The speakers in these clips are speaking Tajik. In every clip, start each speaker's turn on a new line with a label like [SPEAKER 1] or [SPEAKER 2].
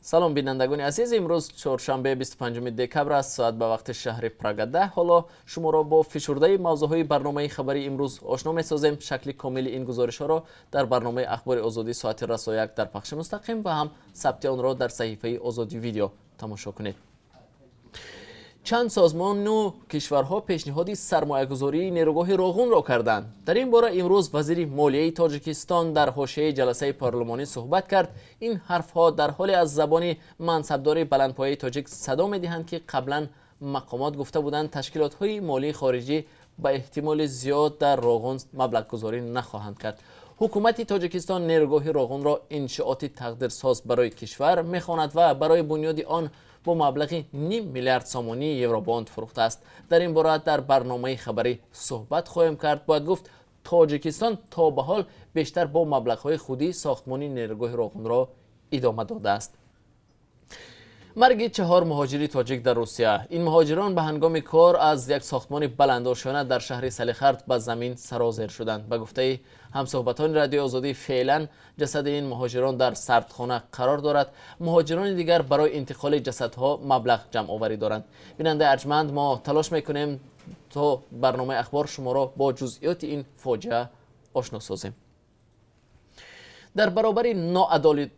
[SPEAKER 1] Салом, бинандагони азиз. Имрӯз чоршанбе, 25 декабр аст. Соат ба вақти шаҳри Прага 10. Ҳоло шуморо бо фишурдаи мавзӯъҳои барномаи хабарии имрӯз ошно месозем. Шакли комили ин гузоришҳоро дар барномаи Ахбори Озодӣ соати расо 1 дар пахши мустақим ва ҳам сабти онро дар саҳифаи Озодӣ Видео тамошо кунед. Чанд созмону кишварҳо пешниҳоди сармоягузории нерӯгоҳи Роғунро карданд. Дар ин бора имрӯз вазири молияи Тоҷикистон дар ҳошияи ҷаласаи парлумонӣ суҳбат кард. Ин ҳарфҳо дар ҳоле аз забони мансабдори баландпояи тоҷик садо медиҳанд, ки қаблан мақомот гуфта буданд, ташкилотҳои молии хориҷӣ ба эҳтимоли зиёд дар Роғун маблағгузорӣ нахоҳанд кард. Ҳукумати Тоҷикистон нерӯгоҳи Роғунро иншооти тақдирсоз барои кишвар мехонад ва барои бунёди он бо маблағи ним миллиард сомонӣ евробонд фурӯхтааст. Дар ин бора дар барномаи хабарӣ суҳбат хоҳем кард. Бояд гуфт, Тоҷикистон то ба ҳол бештар бо маблағҳои худӣ сохтмони нерӯгоҳи Роғунро идома додааст. Марги чаҳор муҳоҷири тоҷик дар Русия. Ин муҳоҷирон ба ҳангоми кор аз як сохтмони баландошёна дар шаҳри Салихард ба замин сарозер шуданд. Ба гуфтаи ҳамсӯҳбатони Радиои Озодӣ, феълан ҷасади ин муҳоҷирон дар сардхона қарор дорад. Муҳоҷирони дигар барои интиқоли ҷасадҳо маблағ ҷамъоварӣ доранд. Бинандаи арҷманд, мо талош мекунем, то барномаи Ахбор шуморо бо ҷузъиёти ин фоҷиа ошно созем. Дар баробари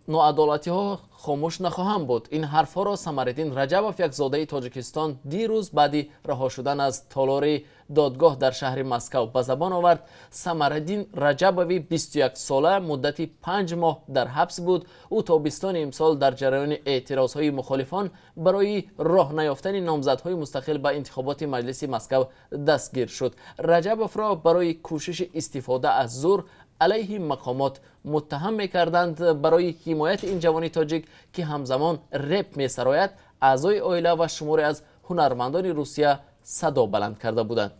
[SPEAKER 1] ноадолатиҳо хомӯш нахоҳам буд. Ин ҳарфҳоро Самариддин Раҷабов, як зодаи Тоҷикистон, дирӯз баъди раҳо шудан аз толори додгоҳ дар шаҳри Москав ба забон овард. Самариддин Раҷабови 21 сола муддати 5 моҳ дар ҳабс буд. Ӯ тобистони имсол дар ҷараёни эътирозҳои мухолифон барои роҳ наёфтани номзадҳои мустақил ба интихоботи маҷлиси Москав дастгир шуд. Раҷабовро барои кӯшиши истифода аз зур алайҳи мақомот муттаҳам мекарданд. Барои ҳимояти ин ҷавони тоҷик, ки ҳамзамон реп месарояд, аъзои оила ва шуморе аз ҳунармандони Русия садо баланд карда буданд.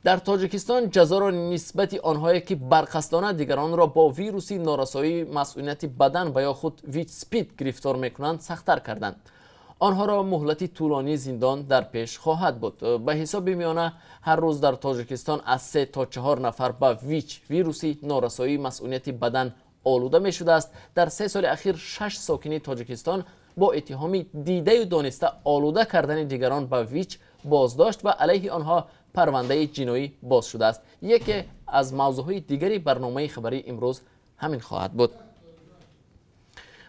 [SPEAKER 1] Дар Тоҷикистон ҷазоро нисбати онҳое, ки барқасдона дигаронро бо вируси норасоии масунияти бадан ва ё худ ВИЧ СПИД гирифтор мекунанд, сахттар карданд. Онҳоро муҳлати тӯлонии зиндон дар пеш хоҳад буд. Ба ҳисоби миёна ҳар рӯз дар Тоҷикистон аз 3 то 4 нафар ба ВИЧ, вируси норасоии масунияти бадан, олуда мешудааст. Дар 3 соли ахир шаш сокини Тоҷикистон бо иттиҳоми дидаю дониста олуда кардани дигарон ба ВИЧ боздошт ва алайҳи онҳо парвандаи ҷиноӣ боз шудааст. Яке аз мавзӯъҳои дигари барномаи хабарии имрӯз ҳамин хоҳад буд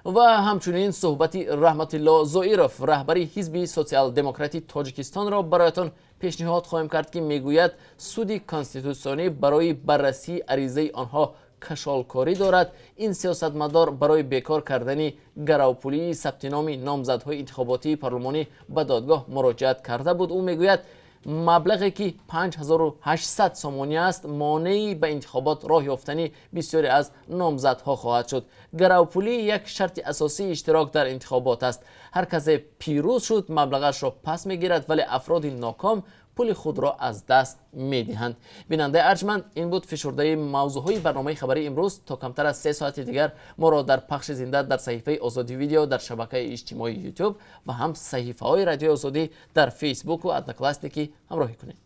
[SPEAKER 1] ва ҳамчунин суҳбати Раҳматилло Зоиров, раҳбари Ҳизби Социал-демократи Тоҷикистонро бароятон пешниҳод хоҳем кард, ки мегӯяд, Суди Конститутсионӣ барои баррасии аризаи онҳо кашолкорӣ дорад. Ин сиёсатмадор барои бекор кардани гаравпулии сабтиноми номзадҳои интихоботии парлумонӣ ба додгоҳ муроҷиат карда буд. Ӯ мегӯяд, маблағе ки 5800 сомонӣ аст, монеи ба интихобот роҳ ёфтани бисёре аз номзадҳо хоҳад шуд. Гаравпулӣ як шарти асосии иштирок дар интихобот аст. Ҳар касе пирӯз шуд, маблағашро пас мегирад, вале афроди ноком пули худро аз даст медиҳанд. Бинандаи арҷманд, ин буд фишурдаи мавзӯъҳои барномаи хабарии имрӯз. То камтар аз 3 соати дигар моро дар пахши зинда дар саҳифаи Озодӣ Видео дар шабакаи иҷтимоии Ютуб ва ҳам саҳифаҳои Радиои Озодӣ дар Фейсбуку Одноклассники ҳамроҳӣ кунед.